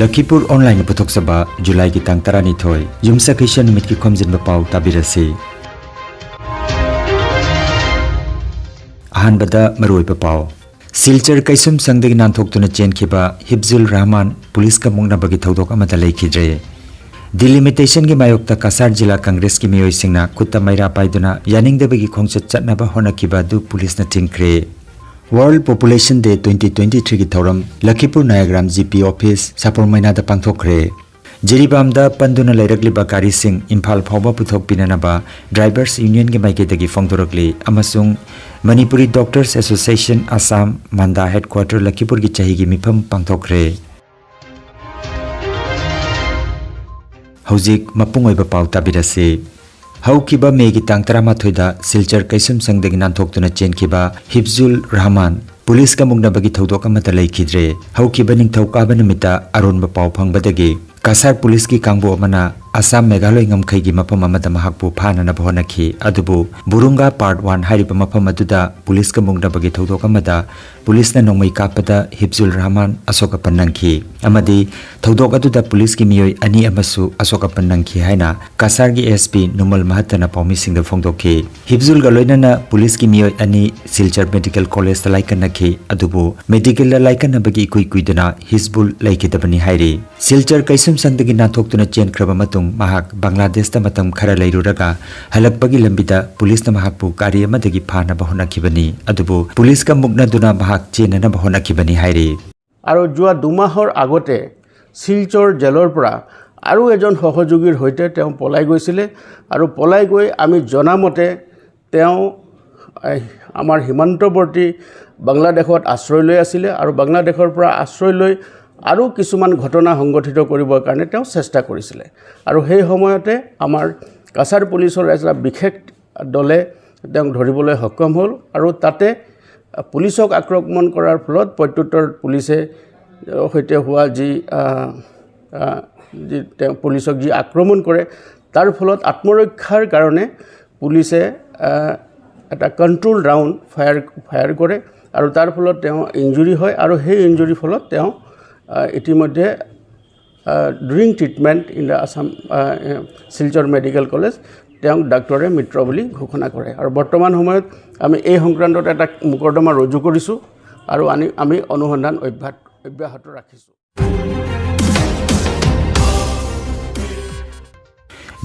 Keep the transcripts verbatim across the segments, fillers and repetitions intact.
ꯂꯈꯤꯄꯨꯔ ꯑꯣꯟꯂꯥꯏꯟꯅ ꯄꯨꯊꯣꯛꯆꯕ ꯖꯨꯂꯥꯏꯒꯤ ꯇꯥꯡ ꯇꯔꯥꯅꯤꯊꯣꯏ, ꯌꯨꯝꯁꯀꯩꯁ ꯅꯨꯃꯤꯠꯀꯤ ꯈꯣꯝꯖꯤꯟꯕ ꯄꯥꯎ ꯇꯥꯕꯤꯔꯁꯤ꯫ ꯑꯍꯥꯟꯕꯗ ꯃꯔꯨꯑꯣꯏꯕ ꯄꯥꯎ꯫ ꯁꯤꯜꯆꯔ ꯀꯩꯁꯨꯝ ꯁꯪꯗꯒꯤ ꯅꯥꯟꯊꯣꯛꯇꯨꯅ ꯆꯦꯟꯈꯤꯕ ꯍꯤꯞꯖꯨꯜ ꯔꯍꯃꯥꯟ ꯄꯨꯂꯤꯁꯀ ꯃꯨꯛꯅꯕꯒꯤ ꯊꯧꯗꯣꯛ ꯑꯃꯗ ꯂꯩꯈꯤꯗ꯭ꯔꯦ꯫ ꯗꯤꯂꯤꯃꯤꯇꯦꯁꯟꯒꯤ ꯃꯥꯌꯣꯛꯇ ꯀꯁꯥꯔ ꯖꯤꯂꯥ ꯀꯪꯒ꯭ꯔꯦꯁꯀꯤ ꯃꯤꯑꯣꯏꯁꯤꯡꯅ ꯈꯨꯠꯇ ꯃꯩꯔꯥ ꯄꯥꯏꯗꯨꯅ ꯌꯥꯅꯤꯡꯗꯕꯒꯤ ꯈꯣꯡꯆꯠ ꯆꯠꯅꯕ ꯍꯣꯠꯅꯈꯤꯕ ꯑꯗꯨ ꯄꯨꯂꯤꯁꯅ ꯊꯤꯡꯈ꯭ꯔꯦ꯫ World Population Day twenty twenty-three ꯒꯤ ꯊꯧꯔꯝ ꯂꯈꯤꯄꯨꯔ ꯅꯥꯌꯥꯒ꯭ꯔꯥꯝ G P office, ꯁꯥꯄꯣꯔ ꯃꯩꯅꯥꯗ ꯄꯥꯡꯊꯣꯛꯈ꯭ꯔꯦ꯫ ꯖꯤꯔꯤꯕꯥꯝꯗ ꯄꯟꯗꯨꯅ ꯂꯩꯔꯛꯂꯤꯕ ꯒꯥꯔꯤꯁꯤꯡ ꯏꯝꯐꯥꯜ ꯐꯥꯎꯕ ꯄꯨꯊꯣꯛꯄꯤꯅꯅꯕ Drivers Unionꯒꯤ ꯃꯥꯏꯀꯩꯗꯒꯤ ꯐꯣꯡꯗꯣꯔꯛꯂꯤ ꯑꯃꯁꯨꯡ Manipuri Doctors Association Assam, ꯃꯟꯗꯥ headquarter ꯂꯈꯤꯄꯨꯔꯒꯤ ꯆꯍꯤꯒꯤ ꯃꯤꯐꯝ ꯄꯥꯡꯊꯣꯛꯈ꯭ꯔꯦ꯫ ꯍꯧꯖꯤꯛ ꯃꯄꯨꯡ ꯑꯣꯏꯕ ꯄꯥꯎ ꯇꯥꯕꯤꯔꯁꯤ꯫ ꯍꯧꯈꯤꯕ ꯃꯦꯒꯤ ꯇꯥꯡ ꯇꯔꯥꯃꯥꯊꯣꯏꯗ ꯁꯤꯜꯆꯔ ꯀꯩꯁꯨꯝ ꯁꯪꯗꯒꯤ ꯅꯥꯟꯊꯣꯛꯇꯨꯅ ꯆꯦꯟꯈꯤꯕ ꯍꯤꯞꯖꯨꯜ ꯔꯍꯃꯥꯟ ꯄꯨꯂꯤꯁꯀ ꯃꯨꯛꯅꯕꯒꯤ ꯊꯧꯗꯣꯛ ꯑꯃꯠꯇ ꯂꯩꯈꯤꯗ꯭ꯔꯦ꯫ ꯍꯧꯈꯤꯕ ꯅꯤꯡꯊꯧꯀꯥꯕ ꯅꯨꯃꯤꯠꯇ ꯑꯔꯣꯟꯕ ꯄꯥꯎ ꯐꯪꯕꯗꯒꯤ ꯀꯁꯥꯔ ꯄꯨꯂꯤꯁꯀꯤ ꯀꯥꯡꯕꯨ ꯑꯃꯅ ꯑꯁꯥꯝ ꯃꯦꯘꯥꯂꯣꯏ ꯉꯝꯈꯩꯒꯤ ꯃꯐꯝ ꯑꯃꯗ ꯃꯍꯥꯛꯄꯨ ꯐꯥꯅꯅꯕ ꯍꯣꯠꯅꯈꯤ꯫ ꯑꯗꯨꯕꯨ ꯕꯨꯔꯨꯡꯒꯥ Part One ꯍꯥꯏꯔꯤꯕ ꯃꯐꯝ ꯑꯗꯨꯗ ꯄꯨꯂꯤꯁꯀ ꯃꯨꯛꯅꯕꯒꯤ ꯊꯧꯗꯣꯛ ꯑꯃꯗ ꯄꯨꯂꯤꯁꯅ ꯅꯣꯡꯃꯩ ꯀꯥꯞꯄꯗ ꯍꯤꯞꯖꯨꯜ ꯔꯍꯃꯥꯟ ꯑꯁꯣꯛ ꯑꯄꯟ ꯅꯪꯈꯤ ꯑꯃꯗꯤ ꯊꯧꯗꯣꯛ ꯑꯗꯨꯗ ꯄꯨꯂꯤꯁꯀꯤ ꯃꯤꯑꯣꯏ ꯑꯅꯤ ꯑꯃꯁꯨ ꯑꯁꯣꯛ ꯑꯄꯟ ꯅꯪꯈꯤ ꯍꯥꯏꯅ ꯀꯁꯥꯔꯒꯤ S P ꯅꯨꯃꯜ ꯃꯍꯠꯇꯅ ꯄꯥꯎꯃꯤꯁꯤꯡꯗ ꯐꯣꯡꯗꯣꯛꯈꯤ꯫ ꯍꯤꯞꯖꯨꯜꯒ ꯂꯣꯏꯅꯅ ꯄꯨꯂꯤꯁꯀꯤ ꯃꯤꯑꯣꯏ ꯑꯅꯤ ꯁꯤꯜꯆꯔ ꯃꯦꯗꯤꯀꯦꯜ ꯀꯣꯂꯦꯖꯇ ꯂꯥꯏꯀꯠꯅꯈꯤ, ꯑꯗꯨꯕꯨ ꯃꯦꯗꯤꯀꯦꯜꯗ ꯂꯥꯏꯀꯠꯅꯕꯒꯤ ꯏꯀꯨꯏ ꯀꯨꯏꯗꯅ ꯍꯤꯖꯕꯨꯜ ꯂꯩꯈꯤꯗꯕꯅꯤ ꯍꯥꯏꯔꯤ꯫ ꯁꯤꯜꯆꯔ ꯀꯩꯁꯨꯝꯁꯪꯗꯒꯤ ꯅꯥꯟꯊꯣꯛꯇꯨꯅ ꯆꯦꯟꯈ꯭ꯔꯕ ꯃꯇꯨꯡ ꯃꯍꯥꯛ ꯕꯪꯒ꯭ꯂꯥꯗꯦꯁꯇ ꯃꯇꯝ ꯈꯔ ꯂꯩꯔꯨꯔꯒ ꯍꯜꯂꯛꯄꯒꯤ ꯂꯝꯕꯤꯗ ꯄꯨꯂꯤꯁꯅ ꯃꯍꯥꯛꯄꯨ ꯒꯥꯔꯤ ꯑꯃꯗꯒꯤ ꯐꯥꯅꯕ ꯍꯣꯠꯅꯈꯤꯕꯅꯤ꯫ ꯑꯗꯨꯕꯨ ꯄꯨꯂꯤꯁꯀ ꯃꯨꯛꯅꯗꯨꯅ ꯃꯍꯥꯛ ꯆꯦꯟꯅꯅꯕ ꯍꯣꯠꯅꯈꯤꯕꯅꯤ ꯍꯥꯏꯔꯤ꯫ আৰু যোৱা দুমাহৰ আগতে শিলচৰ জেলৰ পৰা আৰু এজন সহযোগীৰ সৈতে তেওঁ পলাই গৈছিলে আৰু পলাই গৈ আমি জনামতে তেওঁ, এই, আমাৰ সীমান্তৱৰ্তী বাংলাদেশত আশ্ৰয় লৈ আছিলে আৰু বাংলাদেশৰ পৰা আশ্ৰয় লৈ আৰু কিছুমান ঘটনা সংঘটিত কৰিবৰ কাৰণে তেওঁ চেষ্টা কৰিছিলে। আৰু সেই সময়তে আমাৰ কাছাৰ পুলিচৰ এটা বিশেষ দলে তেওঁক ধৰিবলৈ সক্ষম হ'ল আৰু তাতে পুলিচক আক্ৰমণ কৰাৰ ফলত প্ৰত্যুত্তৰ পুলিচে, আহ, সৈতে হোৱা যি, আহ, আহ, যি তেওঁ পুলিচক যি আক্ৰমণ কৰে, তাৰ ফলত আত্মৰক্ষাৰ কাৰণে পুলিচে, আহ, এটা কণ্ট্ৰল ৰাউণ্ড ফায়াৰ, ফায়াৰ কৰে আৰু তাৰ ফলত তেওঁ ইঞ্জুৰি হয় আৰু সেই ইঞ্জুৰিৰ ফলত তেওঁ, আহ, ইতিমধ্যে During treatment in the Assam, Silchar Medical College, তেওঁক ডাক্তৰে মৃত বুলি ঘোষণা কৰে। আৰু বৰ্তমান সময়ত আমি এই সংক্ৰান্তত এটা মোকৰ্দমা ৰুজু কৰিছোঁ আৰু আনি আমি অনুসন্ধান অব্যাহত অব্যাহত ৰাখিছোঁ।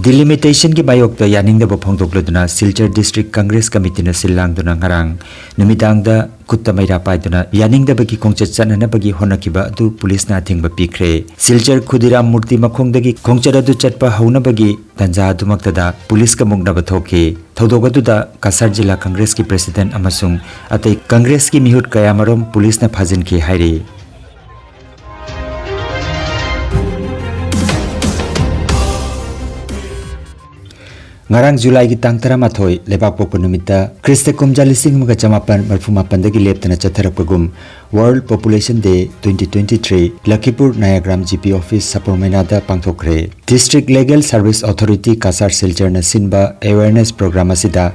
Delimitationꯒꯤ ꯃꯥꯌꯣꯛꯇ ꯌꯥꯅꯤꯡꯗꯕ ꯐꯣꯡꯗꯣꯛꯂꯗꯨꯅ ꯁꯤꯜꯆꯔ ꯗꯤꯁꯇ꯭ꯔꯤꯛ ꯀꯪꯒ꯭ꯔꯦꯁ ꯀꯃꯤꯇꯤꯅ ꯁꯤꯜ ꯂꯥꯡꯗꯨꯅ ꯉꯔꯥꯡ ꯅꯨꯃꯤꯗꯥꯡꯗ ꯈꯨꯠꯇ ꯃꯩꯔꯥ ꯄꯥꯏꯗꯨꯅ ꯌꯥꯅꯤꯡꯗꯕꯒꯤ ꯈꯣꯡꯆꯠ ꯆꯠꯅꯅꯕꯒꯤ ꯍꯣꯠꯅꯈꯤꯕ ꯑꯗꯨ ꯄꯨꯂꯤꯁꯅ ꯑꯊꯤꯡꯕ ꯄꯤꯈ꯭ꯔꯦ꯫ ꯁꯤꯜꯆꯔ ꯈꯨꯗꯤꯔꯥꯝ ꯃꯨꯔꯇꯤ ꯃꯈꯣꯡꯗꯒꯤ ꯈꯣꯡꯆꯠ ꯑꯗꯨ ꯆꯠꯄ ꯍꯧꯅꯕꯒꯤ ꯇꯥꯟꯖꯥ ꯑꯗꯨꯃꯛꯇꯗ ꯄꯨꯂꯤꯁꯀ ꯃꯨꯛꯅꯕ ꯊꯣꯛꯈꯤ꯫ ꯊꯧꯗꯣꯛ ꯑꯗꯨꯗ ꯀꯁꯥꯔ ꯖꯤꯂꯥ ꯀꯪꯒ꯭ꯔꯦꯁꯀꯤ ꯄ꯭ꯔꯦꯁꯤꯗꯦꯟꯠ ꯑꯃꯁꯨꯡ ꯑꯇꯩ ꯀꯪꯒ꯭ꯔꯦꯁꯀꯤ ꯃꯤꯍꯨꯠ ꯀꯌꯥꯃꯔꯨꯝ ꯄꯨꯂꯤꯁꯅ ꯐꯥꯖꯤꯟꯈꯤ ꯍꯥꯏꯔꯤ꯫ ꯉꯔꯥꯡ ꯖꯨꯂꯥꯏꯒꯤ ꯇꯥꯡ ꯇꯔꯥꯃꯥꯊꯣꯏ, ꯂꯩꯕꯥꯛꯄꯣꯛꯄ ꯅꯨꯃꯤꯠꯇ ꯈ꯭ꯔꯤꯁꯇ ꯀꯨꯝꯖꯥ ꯂꯤꯁꯤꯡ ꯑꯃꯒ ꯆꯃꯥꯄꯟ ꯃꯔꯐꯨ ꯃꯥꯄꯟꯗꯒꯤ ꯂꯦꯞꯇꯅ ꯆꯠꯊꯔꯛꯄꯒꯨꯝ World Population Day twenty twenty three ꯂꯈꯤꯄꯨꯔ ꯅꯌꯥꯒ꯭ꯔꯥꯝ G P office ꯁꯄꯣꯔꯃꯩꯅꯥꯗ ꯄꯥꯡꯊꯣꯛꯈ꯭ꯔꯦ꯫ District Legal Service Authority Cachar ꯁꯤꯜꯆꯔꯅ ꯁꯤꯟꯕ awareness program ꯑꯁꯤꯗ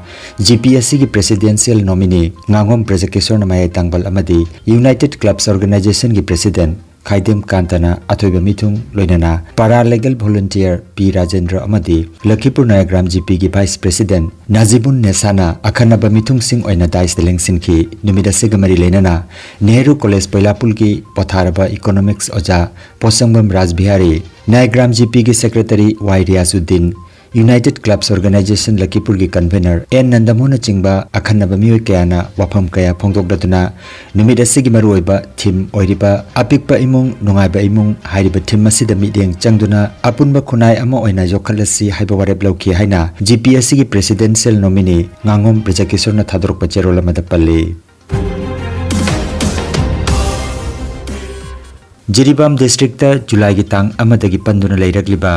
G P ꯑꯁꯤꯒꯤ presidential nominee ꯉꯥꯉꯣꯝ ꯕ꯭ꯔꯖꯀꯤꯁꯣꯔꯅ ꯃꯌꯥꯏ ꯇꯥꯡꯕꯜ ꯑꯃꯗꯤ United Clubs Organizationꯒꯤ president ꯈꯥꯏꯗꯦꯝ ꯀꯥꯟꯇꯅ ꯑꯊꯣꯏꯕ ꯃꯤꯊꯨꯡ, ꯂꯣꯏꯅꯅ paralegal volunteer ꯄꯤ ꯔꯥꯖꯦꯟꯗ꯭ꯔ ꯑꯃꯗꯤ ꯂꯈꯤꯄꯨꯔ ꯅꯌꯥꯒ꯭ꯔꯥꯝ G Pꯒꯤ vice president ꯅꯥꯖꯤꯕꯨꯟ ꯅꯦꯁꯥꯅ ꯑꯈꯟꯅꯕ ꯃꯤꯊꯨꯡꯁꯤꯡ ꯑꯣꯏꯅ dais ꯂꯦꯡꯁꯤꯟꯈꯤ꯫ ꯅꯨꯃꯤꯠ ꯑꯁꯤꯒ ꯃꯔꯤ ꯂꯩꯅꯅ ꯅꯦꯍꯔꯨ ꯀꯣꯂꯦꯖ ꯄꯣꯏꯂꯥꯄꯨꯜꯒꯤ ꯄꯣꯊꯥꯔꯕ economics ꯑꯣꯖꯥ ꯄꯣꯠꯁꯪꯕꯝ ꯔꯥꯖꯕꯤꯍꯥꯔꯤ, ꯅꯌꯥꯒ꯭ꯔꯥꯝ G Pꯒꯤ secretary Y Riyazuddin, United Clubs Organization ꯂꯈꯤꯄꯨꯔꯒꯤ convener ꯑꯦꯟ ꯅꯟꯗꯃꯣꯍꯟꯅꯆꯤꯡꯕ ꯑꯈꯟꯅꯕ ꯃꯤꯑꯣꯏ ꯀꯌꯥꯅ ꯋꯥꯐꯝ ꯀꯌꯥ ꯐꯣꯡꯗꯣꯛꯂꯗꯨꯅ ꯅꯨꯃꯤꯠ ꯑꯁꯤꯒꯤ ꯃꯔꯨꯑꯣꯏꯕ theme ꯑꯣꯏꯔꯤꯕ "ꯑꯄꯤꯛꯄ ꯏꯃꯨꯡ, ꯅꯨꯡꯉꯥꯏꯕ ꯏꯃꯨꯡ" ꯍꯥꯏꯔꯤꯕ theme ꯑꯁꯤꯗ ꯃꯤꯠꯌꯦꯡ ꯆꯪꯗꯨꯅ ꯑꯄꯨꯟꯕ ꯈꯨꯟꯅꯥꯏ ꯑꯃ ꯑꯣꯏꯅ ꯌꯣꯛꯈꯠꯂꯁꯤ ꯍꯥꯏꯕ ꯋꯥꯔꯦꯞ ꯂꯧꯈꯤ ꯍꯥꯏꯅ G P ꯑꯁꯤꯒꯤ presidential nominee ꯉꯥꯉꯣꯝ ꯕ꯭ꯔꯖꯀꯤꯁꯣꯔꯅ ꯊꯥꯗꯣꯔꯛꯄ ꯆꯦꯔꯣꯜ ꯑꯃꯗ ꯄꯜꯂꯤ꯫ ꯖꯤꯔꯤꯕꯥꯝ districtꯇ ꯖꯨꯂꯥꯏꯒꯤ ꯇꯥꯡ ꯑꯃꯗꯒꯤ ꯄꯟꯗꯨꯅ ꯂꯩꯔꯛꯂꯤꯕ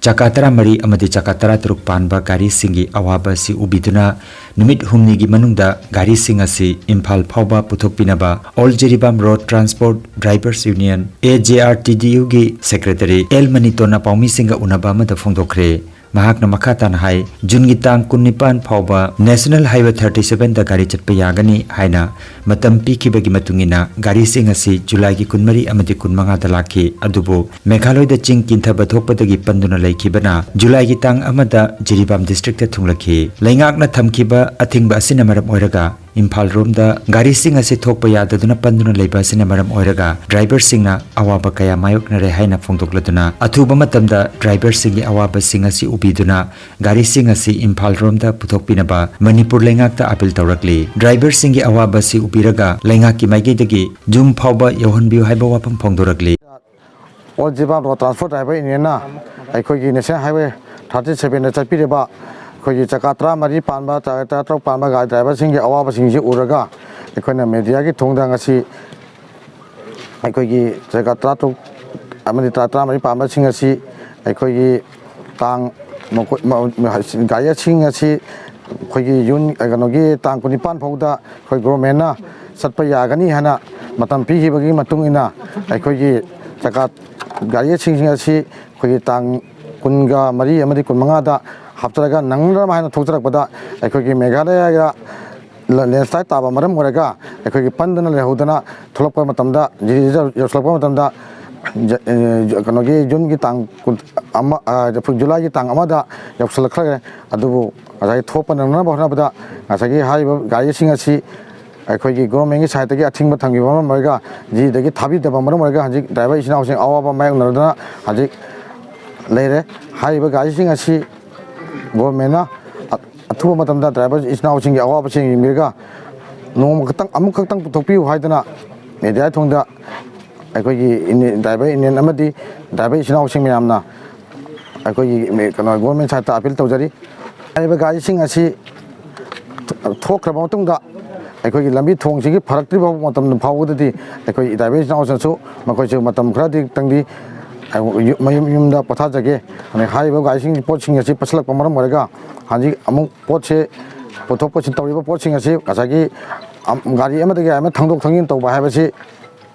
ꯆꯀꯥ ꯇꯔꯥꯃꯔꯤ ꯑꯃꯗꯤ ꯆꯀꯥ ꯇꯔꯥꯇꯔꯨꯛ ꯄꯥꯟꯕ ꯒꯥꯔꯤꯁꯤꯡꯒꯤ ꯑꯋꯥꯕ ꯑꯁꯤ ꯎꯕꯤꯗꯨꯅ ꯅꯨꯃꯤꯠ ꯍꯨꯝꯅꯤꯒꯤ ꯃꯅꯨꯡꯗ ꯒꯥꯔꯤꯁꯤꯡ ꯑꯁꯤ ꯏꯝꯐꯥꯜ ꯐꯥꯎꯕ ꯄꯨꯊꯣꯛꯄꯤꯅꯕ All Jiribam Road Transport Drivers Union, A J R T D Uꯒꯤ secretary ꯑꯦꯜ ꯃꯅꯤꯇꯣꯟꯅ ꯄꯥꯎꯃꯤꯁꯤꯡꯒ ꯎꯅꯕ ꯑꯃꯗ ꯐꯣꯡꯗꯣꯛꯈ꯭ꯔꯦ꯫ ꯃꯍꯥꯛꯅ ꯃꯈꯥ ꯇꯥꯅ ꯍꯥꯏ, ꯖꯨꯟꯒꯤ ꯇꯥꯡ ꯀꯨꯟꯅꯤꯄꯥꯟ ꯐꯥꯎꯕ National Highway thirty seven ꯗ ꯒꯥꯔꯤ ꯆꯠꯄ ꯌꯥꯒꯅꯤ ꯍꯥꯏꯅ ꯃꯇꯝ ꯄꯤꯈꯤꯕꯒꯤ ꯃꯇꯨꯡ ꯏꯟꯅ ꯒꯥꯔꯤꯁꯤꯡ ꯑꯁꯤ ꯖꯨꯂꯥꯏꯒꯤ ꯀꯨꯟꯃꯔꯤ ꯑꯃꯗꯤ ꯀꯨꯟꯃꯉꯥꯗ ꯂꯥꯛꯈꯤ꯫ ꯑꯗꯨꯕꯨ ꯃꯦꯘꯥꯂꯣꯏꯗ ꯆꯤꯡ ꯀꯤꯟꯊꯕ ꯊꯣꯛꯄꯗꯒꯤ ꯄꯟꯗꯨꯅ ꯂꯩꯈꯤꯕꯅ ꯖꯨꯂꯥꯏꯒꯤ ꯇꯥꯡ ꯑꯃꯗ ꯖꯤꯔꯤꯕꯥꯝ district ꯇ ꯊꯨꯡꯂꯈꯤ꯫ ꯂꯩꯉꯥꯛꯅ ꯊꯝꯈꯤꯕ ꯑꯊꯤꯡꯕ ꯑꯁꯤꯅ ꯃꯔꯝ ꯑꯣꯏꯔꯒ ꯏꯝꯐꯥꯜ ꯔꯣꯝꯗ ꯒꯥꯔꯤꯁꯤꯡ ꯑꯁꯤ ꯊꯣꯛꯄ ꯌꯥꯗꯗꯨꯅ ꯄꯟꯗꯨꯅ ꯂꯩꯕ ꯑꯁꯤꯅ ꯃꯔꯝ ꯑꯣꯏꯔꯒ driver ꯁꯤꯡꯅ ꯑꯋꯥꯕ ꯀꯌꯥ ꯃꯥꯌꯣꯛꯅꯔꯦ ꯍꯥꯏꯅ ꯐꯣꯡꯗꯣꯛꯂꯗꯨꯅ, ꯑꯊꯨꯕ ꯃꯇꯝꯗ driver ꯁꯤꯡꯒꯤ ꯑꯋꯥꯕꯁꯤꯡ ꯑꯁꯤ ꯎꯕꯤꯗꯨꯅ ꯒꯥꯔꯤꯁꯤꯡ ꯑꯁꯤ ꯏꯝꯐꯥꯜ ꯔꯣꯝꯗ ꯄꯨꯊꯣꯛꯄꯤꯅꯕ ꯃꯅꯤꯄꯨꯔ ꯂꯩꯉꯥꯛꯇ appeal ꯇꯧꯔꯛꯂꯤ꯫ Driver ꯁꯤꯡꯒꯤ ꯑꯋꯥꯕ ꯑꯁꯤ ꯎꯕꯤꯔꯒ ꯂꯩꯉꯥꯛꯀꯤ ꯃꯥꯏꯀꯩꯗꯒꯤ ꯌꯨꯝ ꯐꯥꯎꯕ ꯌꯧꯍꯟꯕꯤꯌꯨ ꯍꯥꯏꯕ ꯋꯥꯐꯝ ꯐꯣꯡꯗꯣꯔꯛꯂꯤ꯫ All Ziribam Road Transport Driver Union ꯅ ꯑꯩꯈꯣꯏꯒꯤ National Highway thirty seven ꯗ ꯆꯠꯄꯤꯔꯤꯕ ꯑꯩꯈꯣꯏꯒꯤ ꯆꯀꯥ ꯇꯔꯥꯃꯔꯤ ꯄꯥꯟꯕ, ꯆꯀꯥ ꯇꯔꯥꯇꯔꯨꯛ ꯄꯥꯟꯕ ꯒꯥꯔꯤ driver ꯁꯤꯡꯒꯤ ꯑꯋꯥꯕꯁꯤꯡꯁꯤ ꯎꯔꯒ ꯑꯩꯈꯣꯏꯅ media ꯒꯤ ꯊꯣꯡꯗ ꯉꯁꯤ ꯑꯩꯈꯣꯏꯒꯤ ꯆꯀꯥ ꯇꯔꯥꯇꯔꯨꯛ ꯑꯃꯗꯤ ꯇꯔꯥ-, ꯇꯔꯥꯃꯔꯤ ꯄꯥꯟꯕꯁꯤꯡ ꯑꯁꯤ ꯑꯩꯈꯣꯏꯒꯤ ꯇꯥꯡ ꯃꯈꯣꯏ-, ꯃ-, ꯃ-, ꯒꯥꯔꯤꯁꯤꯡ ꯑꯁꯤ ꯑꯩꯈꯣꯏꯒꯤ ꯌꯨꯟ-, ꯀꯩꯅꯣꯒꯤ ꯇꯥꯡ ꯀꯨꯟꯅꯤꯄꯥꯟ ꯐꯥꯎꯗ ꯑꯩꯈꯣꯏ government ꯅ ꯆꯠꯄ ꯌꯥꯒꯅꯤ ꯍꯥꯏꯅ ꯃꯇꯝ ꯄꯤꯈꯤꯕꯒꯤ ꯃꯇꯨꯡ ꯏꯟꯅ ꯑꯩꯈꯣꯏꯒꯤ ꯆꯀꯥ ꯒꯥꯔꯤꯁꯤꯡ ꯑꯁꯤ ꯑꯩꯈꯣꯏꯒꯤ ꯇꯥꯡ ꯀꯨꯟꯒ ꯃꯔꯤ ꯑꯃꯗꯤ ꯀꯨꯟꯃꯉꯥꯗ ꯍꯥꯞꯆꯔꯒ ꯅꯪꯅꯕ ꯍꯥꯏꯅ ꯊꯣꯛꯆꯔꯛꯄꯗ ꯑꯩꯈꯣꯏꯒꯤ ꯃꯦꯘꯥꯂꯌꯒ ꯂ-, landslide ꯇꯥꯕ ꯃꯔꯝ ꯑꯣꯏꯔꯒ ꯑꯩꯈꯣꯏꯒꯤ ꯄꯟꯗꯨꯅ ꯂꯩꯍꯧꯗꯅ ꯊꯣꯛꯂꯛꯄ ꯃꯇꯝꯗ, ꯖꯤꯔꯤꯗ ꯌꯧꯁꯤꯜꯂꯛꯄ ꯃꯇꯝꯗ, ꯖ-, ꯑꯦ, ꯀꯩꯅꯣꯒꯤ ꯖꯨꯟꯒꯤ ꯇꯥꯡ ꯀꯨꯟ ꯑꯃ, ꯑ, ꯖꯨꯂꯥꯏꯒꯤ ꯇꯥꯡ ꯑꯃꯗ ꯌꯧꯁꯤꯜꯂꯛꯈ꯭ꯔꯦ꯫ ꯑꯗꯨꯕꯨ ꯉꯁꯥꯏꯒꯤ ꯊꯣꯛꯄ ꯅꯪꯅꯅꯕ ꯍꯣꯠꯅꯕꯗ ꯉꯁꯥꯏꯒꯤ ꯍꯥꯏꯔꯤꯕ ꯒꯥꯔꯤꯁꯤꯡ ꯑꯁꯤ ꯑꯩꯈꯣꯏꯒꯤ government ꯀꯤ side ꯇꯒꯤ ꯑꯊꯤꯡꯕ ꯊꯝꯈꯤꯕ ꯃꯔꯝ ꯑꯣꯏꯔꯒ, ꯖꯤꯔꯤꯗꯒꯤ ꯊꯥꯕꯤꯗꯕ ꯃꯔꯝ ꯑꯣꯏꯔꯒ ꯍꯧꯖꯤꯛ driver ꯏꯆꯤꯟ ꯏꯅꯥꯎꯁꯤꯡ ꯑꯋꯥꯕ ꯃꯥꯌꯣꯛꯅꯗꯨꯅ ꯍꯧꯖꯤꯛ ꯂꯩꯔꯦ꯫ ꯍꯥꯏꯔꯤꯕ ꯒꯥꯔꯤꯁꯤꯡ ꯑꯁꯤ government ꯅ ꯑ-, ꯑꯊꯨꯕ ꯃꯇꯝꯗ driver ꯏꯆꯤꯟ ꯏꯅꯥꯎꯁꯤꯡꯒꯤ ꯑꯋꯥꯕꯁꯤꯡ ꯌꯦꯡꯕꯤꯔꯒ ꯅꯣꯡꯃ ꯈꯛꯇꯪ, ꯑꯃꯨꯛ ꯈꯛꯇꯪ ꯄꯨꯊꯣꯛꯄꯤꯌꯨ ꯍꯥꯏꯗꯅ media ꯊꯣꯡꯗ ꯑꯩꯈꯣꯏꯒꯤ ꯏꯅꯤ-, driver union ꯑꯃꯗꯤ driver ꯏꯆꯤꯟ ꯏꯅꯥꯎꯁꯤꯡ ꯃꯌꯥꯝꯅ ꯑꯩꯈꯣꯏꯒꯤ ꯃꯦ-, ꯀꯩꯅꯣ, government side ꯇ appeal ꯇꯧꯖꯔꯤ꯫ ꯍꯥꯏꯔꯤꯕ ꯒꯥꯔꯤꯁꯤꯡ ꯑꯁꯤ ꯊꯣꯛꯈ꯭ꯔꯕ ꯃꯇꯨꯡꯗ ꯑꯩꯈꯣꯏꯒꯤ ꯂꯝꯕꯤ ꯊꯣꯡꯁꯤꯒꯤ ꯐꯔꯛꯇ꯭ꯔꯤꯕ ꯃꯇꯝ ꯐꯥꯎꯕꯗꯗꯤ ꯑꯩꯈꯣꯏ driver ꯏꯆꯤꯟ ꯏꯅꯥꯎꯁꯤꯡꯁꯨ ꯃꯈꯣꯏꯁꯨ ꯃꯇꯝ ꯈꯔꯗꯤ ꯈꯤꯇꯪꯗꯤ ꯃꯌꯨꯝ ꯌꯨꯝꯗ ꯄꯣꯊꯥꯖꯒꯦ꯫ ꯑꯗꯩ ꯍꯥꯏꯔꯤꯕ ꯒꯥꯔꯤꯁꯤꯡ, ꯄꯣꯠꯁꯤꯡ ꯑꯁꯤ ꯄꯠꯁꯤꯜꯂꯛꯄ ꯃꯔꯝ ꯑꯣꯏꯔꯒ ꯍꯧꯖꯤꯛ ꯑꯃꯨꯛ ꯄꯣꯠꯁꯦ ꯄꯨꯊꯣꯛ ꯄꯨꯁꯤꯟ ꯇꯧꯔꯤꯕ ꯄꯣꯠꯁꯤꯡ ꯑꯁꯤ ꯉꯁꯥꯏꯒꯤ ꯑꯝ-, ꯒꯥꯔꯤ ꯑꯃꯗꯒꯤ ꯑꯃ ꯊꯥꯡꯗꯣꯛ ꯊꯥꯡꯖꯤꯟ ꯇꯧꯕ ꯍꯥꯏꯕꯁꯤ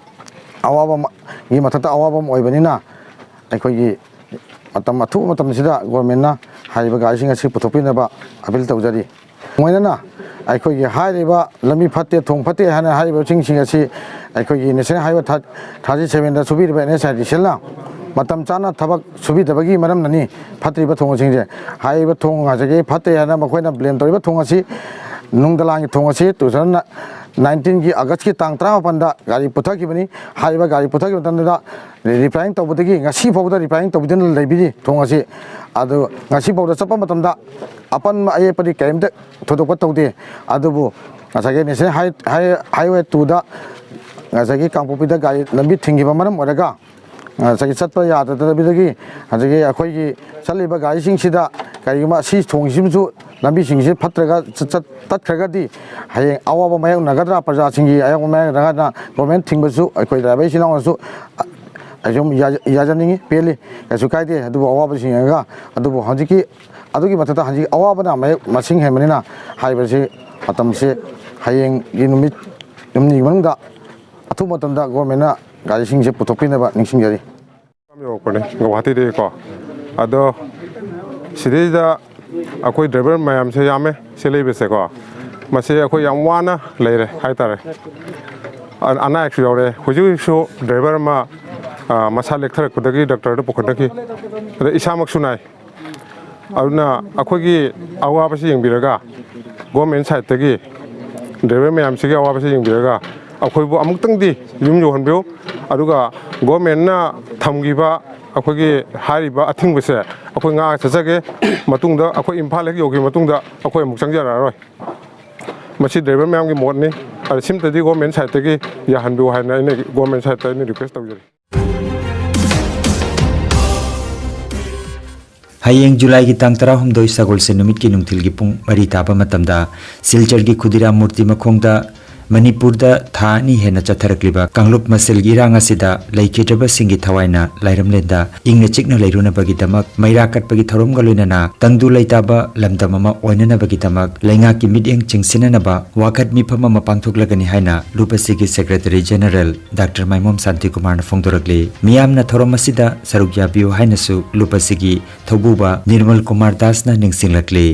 ꯑꯋꯥꯕ ꯑꯃ, ꯒꯤ ꯃꯊꯛꯇ ꯑꯋꯥꯕ ꯑꯃ ꯑꯣꯏꯕꯅꯤꯅ ꯑꯩꯈꯣꯏꯒꯤ ꯃꯇꯝ ꯑꯊꯨꯕ ꯃꯇꯝꯁꯤꯗ ꯒꯣꯔꯃꯦꯟꯅ ꯍꯥꯏꯔꯤꯕ ꯒꯥꯔꯤꯁꯤꯡ ꯑꯁꯤ ꯄꯨꯊꯣꯛꯄꯤꯅꯕ ꯑꯄꯤꯜ ꯇꯧꯖꯔꯤ꯫ ꯂꯣꯏꯅꯅ ꯑꯩꯈꯣꯏꯒꯤ ꯍꯥꯏꯔꯤꯕ ꯂꯝꯕꯤ ꯐꯠꯇꯦ, ꯊꯣꯡ ꯐꯠꯇꯦ ꯍꯥꯏꯅ ꯍꯥꯏꯔꯤꯕꯁꯤꯡꯁꯤꯡ ꯑꯁꯤ ꯑꯩꯈꯣꯏꯒꯤ ꯅꯦꯁꯅꯦꯜ ꯍꯥꯏꯋꯦ ꯊꯥꯔꯇꯤ ꯁꯕꯦꯟꯗ ꯁꯨꯕꯤꯔꯤꯕ NHIDCLꯅ ꯃꯇꯝ ꯆꯥꯅ ꯊꯕꯛ ꯁꯨꯕꯤꯗꯕꯒꯤ ꯃꯔꯝꯅꯅꯤ ꯐꯠꯇ꯭ꯔꯤꯕ ꯊꯣꯡꯁꯤꯡꯁꯦ꯫ ꯍꯥꯏꯔꯤꯕ ꯊꯣꯡ ꯉꯁꯥꯏꯒꯤ ꯐꯠꯇꯦ ꯍꯥꯏꯅ ꯃꯈꯣꯏꯅ ꯕ꯭ꯂꯦꯝ ꯇꯧꯔꯤꯕ ꯊꯣꯡ ꯑꯁꯤ, ꯅꯨꯡꯗꯂꯥꯟꯒꯤ ꯊꯣꯡ ꯑꯁꯤ ꯇꯨ ꯊꯥꯎꯖꯟ ꯅꯥꯏꯟꯇꯤꯟꯒꯤ ꯑꯥꯒꯁꯀꯤ ꯇꯥꯡ ꯇꯔꯥꯃꯥꯄꯟꯗ ꯒꯥꯔꯤ ꯄꯨꯊꯈꯤꯕꯅꯤ꯫ ꯍꯥꯏꯔꯤꯕ ꯒꯥꯔꯤ ꯄꯨꯊꯈꯤꯕ ꯃꯇꯝꯗꯨꯗ ꯔꯤꯄ꯭ꯂꯥꯏꯔꯤꯡ ꯇꯧꯕꯗꯒꯤ ꯉꯁꯤ ꯐꯥꯎꯕꯗ ꯔꯤꯄ꯭ꯂꯥꯏꯔꯤꯡ ꯇꯧꯕꯤꯗꯨꯅ ꯂꯩꯕꯤꯔꯤ ꯊꯣꯡ ꯑꯁꯤ꯫ ꯑꯗꯨ ꯉꯁꯤ ꯐꯥꯎꯗ ꯆꯠꯄ ꯃꯇꯝꯗ ꯑꯄꯟꯕ ꯑꯌꯦꯠꯄꯗꯤ ꯀꯔꯤꯝꯇ ꯊꯣꯏꯗꯣꯛꯄ ꯇꯧꯗꯦ꯫ ꯑꯗꯨꯕꯨ ꯉꯁꯥꯏꯒꯤ ꯅꯦꯁꯅꯦꯜ ꯍꯥꯏ-, ꯍꯥꯏ-, ꯍꯥꯏꯋꯦ ꯇꯨꯗ ꯉꯁꯥꯏꯒꯤ ꯀꯥꯡꯄꯣꯛꯄꯤꯗ ꯒꯥꯔꯤ ꯂꯝꯕꯤ ꯊꯤꯡꯈꯤꯕ ꯃꯔꯝ ꯑꯣꯏꯔꯒ ꯉꯁꯥꯏꯒꯤ ꯆꯠꯄ ꯌꯥꯗꯗꯕꯗꯒꯤ ꯉꯁꯥꯏꯒꯤ ꯑꯩꯈꯣꯏꯒꯤ ꯆꯠꯂꯤꯕ ꯒꯥꯔꯤꯁꯤꯡꯁꯤꯗ ꯀꯔꯤꯒꯨꯝꯕ ꯑꯁꯤ ꯊꯣꯡꯁꯤꯃꯁꯨ, ꯂꯝꯕꯤꯁꯤꯡꯁꯤ ꯐꯠꯇ꯭ꯔꯒ ꯆꯠ-, ꯆꯠ-, ꯇꯠꯈ꯭ꯔꯒꯗꯤ ꯍꯌꯦꯡ ꯑꯋꯥꯕ ꯃꯥꯌꯣꯛꯅꯒꯗ꯭ꯔꯥ, ꯄ꯭ꯔꯖꯥꯁꯤꯡꯒꯤ ꯑꯋꯥꯕ ꯃꯥꯌꯣꯛꯅꯒꯗ꯭ꯔꯥ? ꯒꯣꯔꯃꯦꯟ ꯊꯤꯡꯕꯁꯨ ꯑꯩꯈꯣꯏ ꯗ꯭ꯔꯥꯏꯚꯔ ꯏꯆꯤꯜ ꯏꯅꯥꯎꯅꯁꯨ ꯑꯩ ꯁꯨꯝ ꯌꯥꯖ-, ꯌꯥꯖꯅꯤꯡꯉꯤ, ꯄꯦꯜꯂꯤ, ꯀꯩꯁꯨ ꯀꯥꯏꯗꯦ꯫ ꯑꯗꯨꯕꯨ ꯑꯋꯥꯕꯁꯤꯡ ꯌꯦꯡꯉꯒ, ꯑꯗꯨꯕꯨ ꯍꯧꯖꯤꯛꯀꯤ, ꯑꯗꯨꯒꯤ ꯃꯊꯛꯇ ꯍꯧꯖꯤꯛ ꯑꯋꯥꯕꯅ ꯃꯌꯦꯛ ꯃꯁꯤꯡ ꯍꯦꯟꯕꯅꯤꯅ ꯍꯥꯏꯔꯤꯕꯁꯤ ꯃꯇꯝꯁꯤ ꯍꯌꯦꯡꯒꯤ ꯅꯨꯃꯤꯠ ꯍꯨꯝꯅꯤꯒꯤ ꯃꯅꯨꯡꯗ ꯑꯊꯨꯕ ꯃꯇꯝꯗ ꯒꯣꯔꯃꯦꯟꯅ ꯒꯥꯔꯤꯁꯤꯡꯁꯦ ꯄꯨꯊꯣꯛꯄꯤꯅꯕ ꯅꯤꯡꯁꯤꯡꯖꯔꯤ꯫ ꯌꯧꯔꯛꯄꯅꯦ ꯒꯧꯍꯥꯇꯤꯗꯒꯤꯀꯣ꯫ ꯑꯗꯣ ꯁꯤꯗꯩꯗ ꯑꯩꯈꯣꯏ ꯗ꯭ꯔꯥꯏꯚꯔ ꯃꯌꯥꯝꯁꯦ ꯌꯥꯝꯃꯦ ꯁꯤ ꯂꯩꯕꯁꯦꯀꯣ꯫ ꯃꯁꯤ ꯑꯩꯈꯣꯏ ꯌꯥꯝ ꯋꯥꯅ ꯂꯩꯔꯦ ꯍꯥꯏꯇꯥꯔꯦ꯫ ꯑ-, ꯑꯅꯥ ꯑꯌꯦꯛꯁꯨ ꯌꯥꯎꯔꯦ꯫ ꯍꯧꯖꯤꯛ ꯍꯧꯖꯤꯛꯁꯨ ꯗ꯭ꯔꯥꯏꯚꯔ ꯑꯃ, ꯑ, ꯃꯁꯥ ꯂꯦꯛꯊꯔꯛꯄꯗꯒꯤ ꯗꯣꯛꯇꯔꯗ ꯄꯨꯈꯠꯅꯈꯤ꯫ ꯑꯗ ꯏꯁꯥꯃꯛꯁꯨ ꯅꯥꯏ꯫ ꯑꯗꯨꯅ ꯑꯩꯈꯣꯏꯒꯤ ꯑꯋꯥꯕꯁꯤ ꯌꯦꯡꯕꯤꯔꯒ, ꯒꯣꯔꯃꯦꯟ ꯁꯥꯏꯠꯇꯒꯤ ꯗ꯭ꯔꯥꯏꯚꯔ ꯃꯌꯥꯝꯁꯤꯒꯤ ꯑꯋꯥꯕꯁꯤ ꯌꯦꯡꯕꯤꯔꯒ, ꯑꯩꯈꯣꯏꯕꯨ ꯑꯃꯨꯛꯇꯪꯗꯤ ꯌꯨꯝ ꯌꯧꯍꯟꯕꯤꯌꯨ꯫ ꯑꯗꯨꯒ ꯒꯣꯔꯃꯦꯟꯅ ꯊꯝꯈꯤꯕ ꯑꯩꯈꯣꯏꯒꯤ ꯍꯥꯏꯔꯤꯕ ꯑꯊꯤꯡꯕꯁꯦ ꯑꯩꯈꯣꯏ ꯉꯥꯛꯑ ꯆꯠꯆꯒꯦ꯫ ꯃꯇꯨꯡꯗ ꯑꯩꯈꯣꯏ ꯏꯝꯐꯥꯜ ꯍꯦꯛ ꯌꯧꯈꯤꯕ ꯃꯇꯨꯡꯗ ꯑꯩꯈꯣꯏ ꯑꯃꯨꯛ ꯆꯪꯖꯔꯛꯑꯔꯣꯏ꯫ ꯃꯁꯤ ꯗ꯭ꯔꯥꯏꯚꯔ ꯃꯌꯥꯝꯒꯤ ꯃꯣꯠꯅꯤ꯫ ꯑꯗ ꯁꯤꯝꯇꯗꯤ ꯒꯣꯔꯃꯦꯟ ꯁꯥꯏꯠꯇꯒꯤ ꯌꯥꯍꯟꯕꯤꯌꯨ ꯍꯥꯏꯅ ꯑꯩꯅ ꯒꯣꯔꯃꯦꯟ ꯁꯥꯏꯠꯇ ꯑꯩꯅ ꯔꯤꯀ꯭ꯋꯦꯁ ꯇꯧꯖꯔꯤ꯫ ꯍꯌꯦꯡ ꯖꯨꯂꯥꯏꯒꯤ ꯇꯥꯡ ꯇꯔꯥꯍꯨꯝꯗꯣꯏ ꯁꯒꯣꯜꯁꯦꯟ ꯅꯨꯃꯤꯠꯀꯤ ꯅꯨꯡꯊꯤꯜꯒꯤ ꯄꯨꯡ ꯃꯔꯤ ꯇꯥꯕ ꯃꯇꯝꯗ ꯁꯤꯜꯆꯔꯒꯤ ꯈꯨꯗꯤꯔꯥꯝ ꯃꯨꯔꯇꯤ ꯃꯈꯣꯡꯗ ꯃꯅꯤꯄꯨꯔꯗ ꯊꯥ ꯑꯅꯤ ꯍꯦꯟꯅ ꯆꯠꯊꯔꯛꯂꯤꯕ ꯀꯥꯡꯂꯨꯞ ꯃꯁꯦꯜꯒꯤ ꯏꯔꯥꯡ ꯑꯁꯤꯗ ꯂꯩꯈꯤꯗ꯭ꯔꯕꯁꯤꯡꯒꯤ ꯊꯋꯥꯏꯅ ꯂꯥꯏꯔꯝꯂꯦꯟꯗ ꯏꯪꯅ ꯆꯤꯛꯅ ꯂꯩꯔꯨꯅꯕꯒꯤꯗꯃꯛ ꯃꯩꯔꯥ ꯀꯠꯄꯒꯤ ꯊꯧꯔꯝꯒ ꯂꯣꯏꯅꯅ ꯇꯪꯗꯨ ꯂꯩꯇꯥꯕ ꯂꯝꯗꯝ ꯑꯃ ꯑꯣꯏꯅꯅꯕꯒꯤꯗꯃꯛ ꯂꯩꯉꯥꯛꯀꯤ ꯃꯤꯠꯌꯦꯡ ꯆꯤꯡꯁꯤꯟꯅꯅꯕ ꯋꯥꯀꯠ ꯃꯤꯐꯝ ꯑꯃ ꯄꯥꯡꯊꯣꯛꯂꯒꯅꯤ ꯍꯥꯏꯅ ꯂꯨꯞ ꯑꯁꯤꯒꯤ Secretary General Doctor ꯃꯥꯏꯃꯣꯝ ꯁꯥꯟꯇꯤꯀꯨꯃꯥꯔꯅ ꯐꯣꯡꯗꯣꯔꯛꯂꯤ꯫ ꯃꯤꯌꯥꯝꯅ ꯊꯧꯔꯝ ꯑꯁꯤꯗ ꯁꯔꯨꯛ ꯌꯥꯕꯤꯌꯨ ꯍꯥꯏꯅꯁꯨ ꯂꯨꯞ ꯑꯁꯤꯒꯤ ꯊꯧꯕꯨꯕ ꯅꯤꯔꯃꯜ ꯀꯨꯃꯥꯔ ꯗꯥꯁꯅ ꯅꯤꯡꯁꯤꯡꯂꯛꯂꯤ꯫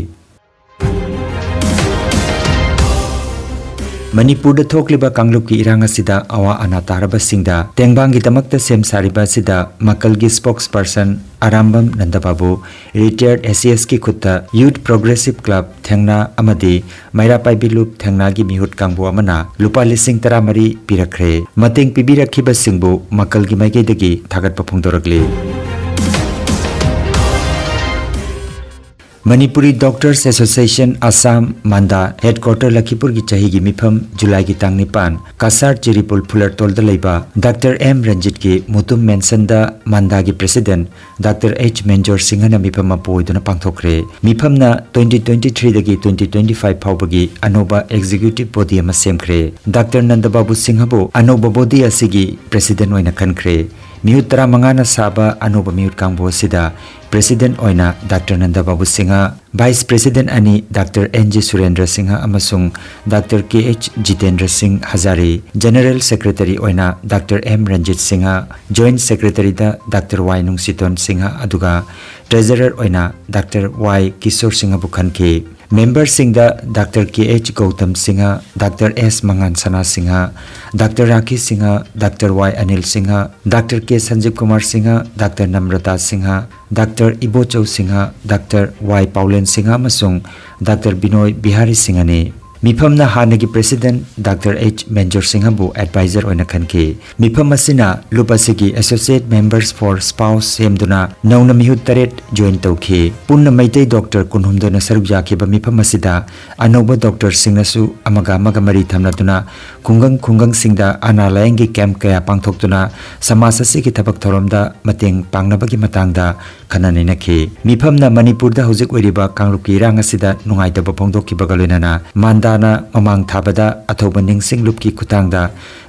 ꯃꯅꯤꯄꯨꯔꯗ ꯊꯣꯛꯂꯤꯕ ꯀꯥꯡꯂꯨꯞꯀꯤ ꯏꯔꯥꯡ ꯑꯁꯤꯗ ꯑꯋꯥ ꯑꯅꯥ ꯇꯥꯔꯕꯁꯤꯡꯗ ꯇꯦꯡꯕꯥꯡꯒꯤꯗꯃꯛꯇ ꯁꯦꯝ ꯁꯥꯔꯤꯕ ꯑꯁꯤꯗ ꯃꯀꯜꯒꯤ spokesperson Arambam ꯅꯟꯗꯕꯥꯕꯨ, retired S C S ꯀꯤ ꯈꯨꯠꯇ Youth Progressive Club ꯊꯦꯡꯅ ꯑꯃꯗꯤ ꯃꯩꯔꯥ ꯄꯥꯏꯕꯤ ꯂꯨꯞ ꯊꯦꯡꯅꯒꯤ ꯃꯤꯍꯨꯠ ꯀꯥꯡꯕꯨ ꯑꯃꯅ ꯂꯨꯄꯥ ꯂꯤꯁꯤꯡ ꯇꯔꯥꯃꯔꯤ ꯄꯤꯔꯛꯈ꯭ꯔꯦ꯫ ꯃꯇꯦꯡ ꯄꯤꯕꯤꯔꯛꯈꯤꯕꯁꯤꯡꯕꯨ ꯃꯀꯜꯒꯤ ꯃꯥꯏꯀꯩꯗꯒꯤ ꯊꯥꯒꯠꯄ ꯐꯣꯡꯗꯣꯔꯛꯂꯤ꯫ Manipuri Doctors Association Assam, ꯃꯟꯗꯥ headquarter ꯂꯈꯤꯄꯨꯔꯒꯤ ꯆꯍꯤꯒꯤ ꯃꯤꯐꯝ ꯖꯨꯂꯥꯏꯒꯤ ꯇꯥꯡ ꯅꯤꯄꯥꯟ, ꯀꯁꯥꯔ ꯆꯤꯔꯤꯄꯨꯜ ꯐꯨꯂꯔꯇꯣꯜꯗ ꯂꯩꯕ ꯗꯥꯛꯇꯔ ꯑꯦꯝ ꯔꯟꯖꯤꯠꯀꯤ ꯃꯨꯇꯨꯝ ꯃꯦꯟꯁꯟꯗ ꯃꯟꯗꯥꯒꯤ president ꯗꯥꯛꯇꯔ ꯑꯩꯆ ꯃꯦꯟꯖꯣꯔ ꯁꯤꯡꯍꯅ ꯃꯤꯐꯝ ꯃꯄꯨ ꯑꯣꯏꯗꯨꯅ ꯄꯥꯡꯊꯣꯛꯈ꯭ꯔꯦ꯫ ꯃꯤꯐꯝꯅ twenty twenty-three ꯗꯒꯤ twenty twenty-five ꯐꯥꯎꯕꯒꯤ ꯑꯅꯧꯕ executive body ꯑꯃ ꯁꯦꯝꯈ꯭ꯔꯦ꯫ ꯗꯥꯛꯇꯔ ꯅꯟꯗꯕꯥꯕꯨ ꯁꯤꯡꯍꯕꯨ ꯑꯅꯧꯕ body ꯑꯁꯤꯒꯤ president ꯑꯣꯏꯅ ꯈꯟꯈ꯭ꯔꯦ꯫ ꯃꯤꯍꯨꯠ ꯇꯔꯥꯃꯉꯥꯅ ꯁꯥꯕ ꯑꯅꯧꯕ ꯃꯤꯍꯨꯠ ꯀꯥꯡꯕꯨ ꯑꯁꯤꯗ president ꯑꯣꯏꯅ ꯗꯥꯛꯇꯔ ꯅꯟꯗꯕꯥꯕꯨ ꯁꯤꯡꯍ, vice president ꯑꯅꯤ doctor N G Surendra Singh ꯑꯃꯁꯨꯡ doctor K H Jitendra Singh Hazari, general secretary ꯑꯣꯏꯅ doctor M Ranjit Singh, joint secretaryꯗ ꯗꯥꯛꯇꯔ ꯋꯥꯏ ꯅꯨꯡꯁꯤꯇꯣꯟ ꯁꯤꯡꯍ, ꯑꯗꯨꯒ treasurer ꯑꯣꯏꯅ ꯗꯥꯛꯇꯔ ꯋꯥꯏ ꯀꯤꯁꯣꯔ ꯁꯤꯡꯍꯕꯨ ꯈꯟꯈꯤ꯫ Memberꯁꯤꯡꯗ doctor K H Gautam Singh, doctor S ꯃꯉꯥꯟ Sana Singh, doctor Rakhi Singh, doctor Y Anil Singh, doctor K Sanjib Kumar Singh, doctor Namrata Singh, doctor Ibochou Singh, doctor ꯋꯥꯏ ꯄꯥꯎꯂꯦꯟ ꯁꯤꯡꯍ ꯑꯃꯁꯨꯡ ꯗꯥꯛꯇꯔ ꯕꯤꯅꯣꯏ ꯕꯤꯍꯥꯔꯤ ꯁꯤꯡꯍꯅꯤ꯫ ꯃꯤꯐꯝꯅ ꯍꯥꯟꯅꯒꯤ president ꯗꯥꯛꯇꯔ ꯑꯩꯆ ꯃꯦꯟꯖꯣꯔ ꯁꯤꯡꯍꯕꯨ advisor ꯑꯣꯏꯅ ꯈꯟꯈꯤ꯫ ꯃꯤꯐꯝ ꯑꯁꯤꯅ ꯂꯨꯞ ꯑꯁꯤꯒꯤ associate members for spouse ꯁꯦꯝꯗꯨꯅ ꯅꯧꯅ ꯃꯤꯍꯨꯠ ꯇꯔꯦꯠ join ꯇꯧꯈꯤ꯫ ꯄꯨꯟꯅ ꯃꯩꯇꯩ doctor ꯀꯨꯟꯍꯨꯝꯗꯣꯏꯅ ꯁꯔꯨꯛ ꯌꯥꯈꯤꯕ ꯃꯤꯐꯝ ꯑꯁꯤꯗ ꯑꯅꯧꯕ doctorꯁꯤꯡꯅꯁꯨ ꯑꯃꯒ ꯑꯃꯒ ꯃꯔꯤ ꯊꯝꯅꯗꯨꯅ ꯈꯨꯡꯒꯪ ꯈꯨꯡꯒꯪꯁꯤꯡꯗ ꯑꯅꯥ ꯂꯥꯌꯦꯡꯒꯤ camp ꯀꯌꯥ ꯄꯥꯡꯊꯣꯛꯇꯨꯅ ꯁꯃꯥꯖ ꯑꯁꯤꯒꯤ ꯊꯕꯛ ꯊꯧꯔꯝꯗ ꯃꯇꯦꯡ ꯄꯥꯡꯅꯕꯒꯤ ꯃꯇꯥꯡꯗ ꯈꯟꯅ ꯅꯩꯅꯈꯤ꯫ ꯃꯤꯐꯝꯅ ꯃꯅꯤꯄꯨꯔꯗ ꯍꯧꯖꯤꯛ ꯑꯣꯏꯔꯤꯕ ꯀꯥꯡꯂꯨꯞꯀꯤ ꯏꯔꯥꯡ ꯑꯁꯤꯗ ꯅꯨꯡꯉꯥꯏꯇꯕ ꯐꯣꯡꯗꯣꯛꯈꯤꯕꯒ ꯂꯣꯏꯅꯅ ꯃꯥꯟꯗꯥ ꯍꯥꯟꯅ ꯃꯃꯥꯡ ꯊꯥꯕꯗ ꯑꯊꯧꯕ ꯅꯤꯡꯁꯤꯡ ꯂꯨꯞꯀꯤ ꯈꯨꯠꯊꯥꯡꯗ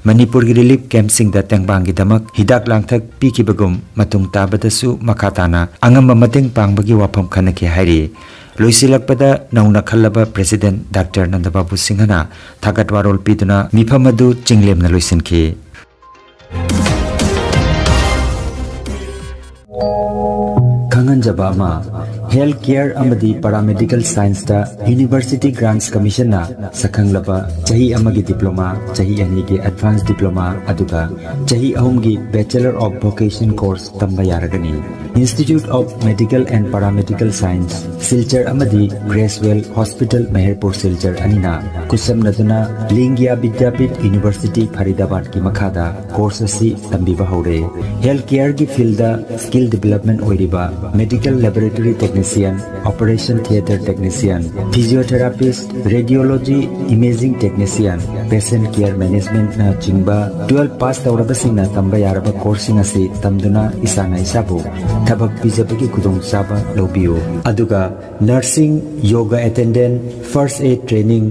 ꯃꯅꯤꯄꯨꯔꯒꯤ relief campꯁꯤꯡꯗ ꯇꯦꯡꯕꯥꯡꯒꯤꯗꯃꯛ ꯍꯤꯗꯥꯛ ꯂꯥꯡꯊꯛ ꯄꯤꯈꯤꯕꯒꯨꯝ, ꯃꯇꯨꯡ ꯇꯥꯕꯗꯁꯨ ꯃꯈꯥ ꯇꯥꯅ ꯑꯉꯝꯕ ꯃꯇꯦꯡ ꯄꯥꯡꯕꯒꯤ ꯋꯥꯐꯝ ꯈꯟꯅꯈꯤ ꯍꯥꯏꯔꯤ꯫ ꯂꯣꯏꯁꯤꯜꯂꯛꯄꯗ ꯅꯧꯅ ꯈꯜꯂꯕ President Doctor ꯅꯟꯗꯕꯥꯕꯨ ꯁꯤꯡꯍꯅ ꯊꯥꯒꯠ ꯋꯥꯔꯣꯜ ꯄꯤꯗꯨꯅ ꯃꯤꯐꯝ ꯑꯗꯨ ꯆꯤꯡꯂꯦꯝꯅ ꯂꯣꯏꯁꯤꯟꯈꯤ꯫ ꯈꯪꯍꯟꯖꯕ ꯑꯃ, health care ꯑꯃꯗꯤ paramedical scienceꯇ University Grants Commissionꯅ ꯁꯛꯈꯪꯂꯕ ꯆꯍꯤ ꯑꯃꯒꯤ diploma, ꯆꯍꯤ ꯑꯅꯤꯒꯤ advanced diploma, ꯑꯗꯨꯒ ꯆꯍꯤ ꯑꯍꯨꯝꯒꯤ Bachelor of Vocation course ꯇꯝꯕ ꯌꯥꯔꯒꯅꯤ꯫ Institute of Medical and Paramedical Science, Silchar ꯑꯃꯗꯤ Gracewell Hospital, ꯃꯦꯍꯔꯄꯨꯔ ꯁꯤꯜꯆꯔ ꯑꯅꯤꯅ ꯈꯨꯠꯁꯝꯅꯗꯨꯅ ꯂꯤꯡꯒꯤꯌꯥ ꯕꯤꯗ꯭ꯌꯥꯄꯤꯊ University, ꯐꯔꯤꯗꯥꯕꯥꯗꯀꯤ ꯃꯈꯥꯗ course ꯑꯁꯤ ꯇꯝꯕꯤꯕ ꯍꯧꯔꯦ꯫ Health careꯒꯤ fieldꯗ skill development ꯑꯣꯏꯔꯤꯕ medical laboratory technician, operation theatre technician, physiotherapist, radiology, imaging technician, patient care managementꯅ ꯆꯤꯡꯕ twelve pass ꯇꯧꯔꯕꯁꯤꯡꯅ ꯇꯝꯕ ꯌꯥꯔꯕ courseꯁꯤꯡ ꯑꯁꯤ ꯇꯝꯗꯨꯅ ꯏꯁꯥꯅ ꯏꯁꯥꯕꯨ ꯊꯕꯛ ꯄꯤꯖꯕꯒꯤ ꯈꯨꯗꯣꯡꯆꯥꯕ ꯂꯧꯕꯤꯌꯨ꯫ ꯑꯗꯨꯒ nursing, yoga attendant, first aid training,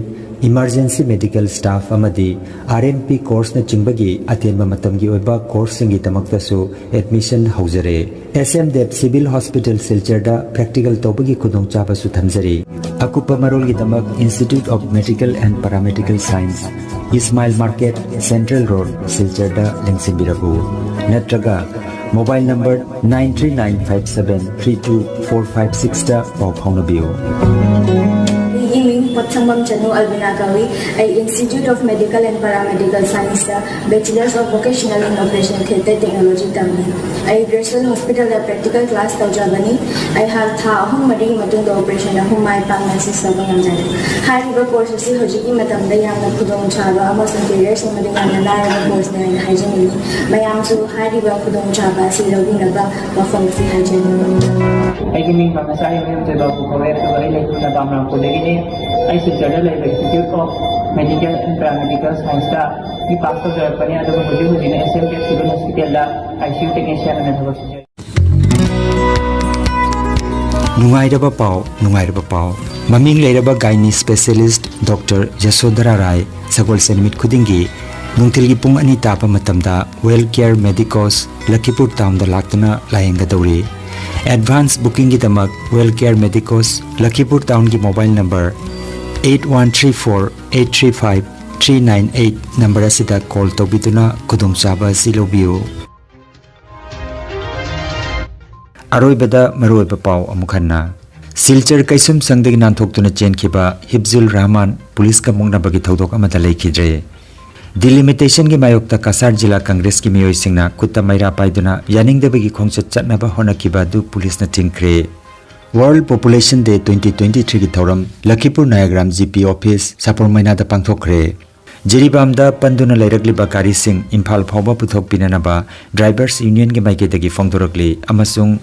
emergency medical staff ꯑꯃꯗꯤ R M P courseꯅꯆꯤꯡꯕꯒꯤ ꯑꯇꯦꯟꯕ ꯃꯇꯝꯒꯤ ꯑꯣꯏꯕ courseꯁꯤꯡꯒꯤꯗꯃꯛꯇꯁꯨ admission ꯍꯧꯖꯔꯦ꯫ S M Deb Civil Hospital ꯁꯤꯜꯆꯔꯗ practical ꯇꯧꯕꯒꯤ ꯈꯨꯗꯣꯡꯆꯥꯕꯁꯨ ꯊꯝꯖꯔꯤ꯫ ꯑꯀꯨꯞꯄ ꯃꯔꯣꯜꯒꯤꯗꯃꯛ Institute of Medical and Paramedical Science, Ismail Market, Central Road, ꯁꯤꯜꯆꯔꯗ ꯂꯦꯡꯁꯤꯟꯕꯤꯔꯛꯎ꯫ ꯅꯠꯇ꯭ꯔꯒ mobile number nine three nine five seven three two four five sixꯇ ꯄꯥꯎ ꯐꯥꯎꯅꯕꯤꯌꯨ꯫ ꯑꯩꯒꯤ ꯃꯤꯡ ꯄꯣꯠꯁꯪꯕꯝ ꯆꯅꯨ ꯑꯜꯕꯤꯅꯥ ꯀꯧꯏ꯫ ꯑꯩ Institute of Medical and Paramedical Scienceꯇ Bachelors of Vocational in Operation Theatre Technology ꯇꯝꯃꯤ꯫ ꯑꯩ Gracewell Hospitalꯗ practical class ꯇꯧꯖꯕꯅꯤ꯫ ꯑꯩꯍꯥꯛ ꯊꯥ ꯑꯍꯨꯝ ꯃꯔꯤꯒꯤ ꯃꯇꯨꯡꯗ operation ꯑꯍꯨꯝ ꯃꯥꯏ ꯄꯥꯛꯅ assist ꯇꯧꯕ ꯉꯝꯖꯔꯦ꯫ ꯍꯥꯏꯔꯤꯕ course ꯑꯁꯤ ꯍꯧꯖꯤꯛꯀꯤ ꯃꯇꯝꯗ ꯌꯥꯝꯅ ꯈꯨꯗꯣꯡꯆꯥꯕ ꯑꯃꯁꯨꯡ career ꯁꯦꯝꯕꯗ ꯌꯥꯝꯅ ꯂꯥꯏꯔꯕ courseꯅꯤ ꯍꯥꯏꯅ ꯍꯥꯏꯖꯅꯤꯡꯏ꯫ ꯃꯌꯥꯝꯁꯨ ꯍꯥꯏꯔꯤꯕ ꯈꯨꯗꯣꯡꯆꯥꯕ ꯑꯁꯤ ꯂꯧꯕꯤꯅꯕ ꯋꯥꯐꯝ ꯑꯁꯤ ꯍꯥꯏꯖꯔꯤ꯫ ꯑꯩꯒꯤ ꯃꯤꯡ ꯕ꯭ꯔꯍꯃꯆꯥꯔꯤ ꯃꯌꯨꯝ ꯊꯣꯏꯕ ꯀꯧꯋꯦ, ꯑꯗꯨꯒ ꯑꯩ ꯂꯩꯐꯝꯅ ꯕꯥꯃꯅꯥꯄꯨꯔꯗꯒꯤꯅꯤ꯫ ꯑꯩ ꯁꯤꯜꯆꯔꯗ ꯂꯩꯕ Institute of Medical and Paramedical Scienceꯇ B.Pass ꯇꯧꯖꯔꯛꯄꯅꯤ, ꯑꯗꯨꯒ ꯍꯧꯖꯤꯛ ꯍꯧꯖꯤꯛꯅ S M Deb Civil Hospitalꯗ I C U technician ꯑꯣꯏꯅ ꯊꯕꯛ ꯁꯨꯖꯔꯤ꯫ ꯅꯨꯡꯉꯥꯏꯔꯕ ꯄꯥꯎ, ꯅꯨꯡꯉꯥꯏꯔꯕ ꯄꯥꯎ꯫ ꯃꯃꯤꯡ ꯂꯩꯔꯕ gynae specialist Doctor ꯌꯁꯣꯙꯔꯥ ꯔꯥꯏ ꯁꯒꯣꯜꯁꯦꯟ ꯅꯨꯃꯤꯠ ꯈꯨꯗꯤꯡꯒꯤ ꯅꯨꯡꯊꯤꯜꯒꯤ ꯄꯨꯡ ꯑꯅꯤ ꯇꯥꯕ ꯃꯇꯝꯗ Well Care Medicos ꯂꯈꯤꯄꯨꯔ ꯇꯥꯎꯟꯗ ꯂꯥꯛꯇꯨꯅ ꯂꯥꯌꯦꯡꯒꯗꯧꯔꯤ꯫ ꯑꯦꯗꯚꯥꯟꯁ ꯕꯨꯀꯤꯡꯒꯤꯗꯃꯛ Well Care Medicos ꯂꯈꯤꯄꯨꯔ ꯇꯥꯎꯟꯒꯤ mobile number eight one three four eight three five three nine eight number ꯑꯁꯤꯗ ꯀꯣꯜ ꯇꯧꯕꯤꯗꯨꯅ ꯈꯨꯗꯣꯡꯆꯥꯕ ꯑꯁꯤ ꯂꯧꯕꯤꯌꯨ꯫ ꯑꯔꯣꯏꯕꯗ ꯃꯔꯨꯑꯣꯏꯕ ꯄꯥꯎ ꯑꯃꯨꯛ ꯍꯟꯅ꯫ ꯁꯤꯜꯆꯔ ꯀꯩꯁꯨꯝꯁꯪꯗꯒꯤ ꯅꯥꯟꯊꯣꯛꯇꯨꯅ ꯆꯦꯟꯈꯤꯕ ꯍꯤꯞꯖꯨꯜ ꯔꯍꯃꯥꯟ ꯄꯨꯂꯤꯁꯀ ꯃꯨꯛꯅꯕꯒꯤ ꯊꯧꯗꯣꯛ ꯑꯃꯗ ꯂꯩꯈꯤꯗ꯭ꯔꯦ꯫ ꯗꯤꯂꯤꯃꯤꯇꯦꯁꯟꯒꯤ ꯃꯥꯌꯣꯛꯇ ꯀꯁꯥꯔ ꯖꯤꯂꯥ ꯀꯪꯒ꯭ꯔꯦꯁꯀꯤ ꯃꯤꯑꯣꯏꯁꯤꯡꯅ ꯈꯨꯠꯇ ꯃꯩꯔꯥ ꯄꯥꯏꯗꯨꯅ ꯌꯥꯅꯤꯡꯗꯕꯒꯤ ꯈꯣꯡꯆꯠ ꯆꯠꯅꯕ ꯍꯣꯠꯅꯈꯤꯕ ꯑꯗꯨ ꯄꯨꯂꯤꯁꯅ ꯊꯤꯡꯈ꯭ꯔꯦ꯫ World Population Day twenty twenty-threeꯒꯤ ꯊꯧꯔꯝ ꯂꯈꯤꯄꯨꯔ ꯅꯌꯥꯒ꯭ꯔꯥꯝ G P office ꯁꯥꯄꯨꯔ ꯃꯩꯅꯥꯗ ꯄꯥꯡꯊꯣꯛꯈ꯭ꯔꯦ꯫ ꯖꯤꯔꯤꯕꯥꯝꯗ ꯄꯟꯗꯨꯅ ꯂꯩꯔꯛꯂꯤꯕ ꯒꯥꯔꯤꯁꯤꯡ ꯏꯝꯐꯥꯜ ꯐꯥꯎꯕ ꯄꯨꯊꯣꯛꯄꯤꯅꯅꯕ Drivers Unionꯒꯤ ꯃꯥꯏꯀꯩꯗꯒꯤ ꯐꯣꯡꯗꯣꯔꯛꯂꯤ ꯑꯃꯁꯨꯡ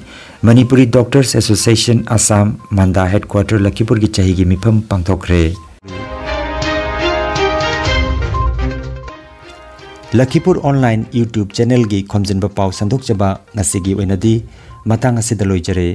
Manipuri Doctors Association Assam Manda headquarter ꯂꯈꯤꯄꯨꯔꯒꯤ ꯆꯍꯤꯒꯤ ꯃꯤꯐꯝ ꯄꯥꯡꯊꯣꯛꯈ꯭ꯔꯦ꯫ ꯂꯈꯤꯄꯨꯔ online YouTube channelꯒꯤ ꯈꯣꯝꯖꯤꯟꯕ ꯄꯥꯎ ꯁꯟꯗꯣꯛꯆꯕ ꯉꯁꯤꯒꯤ ꯑꯣꯏꯅꯗꯤ ꯃꯇꯥꯡ ꯑꯁꯤꯗ ꯂꯣꯏꯖꯔꯦ꯫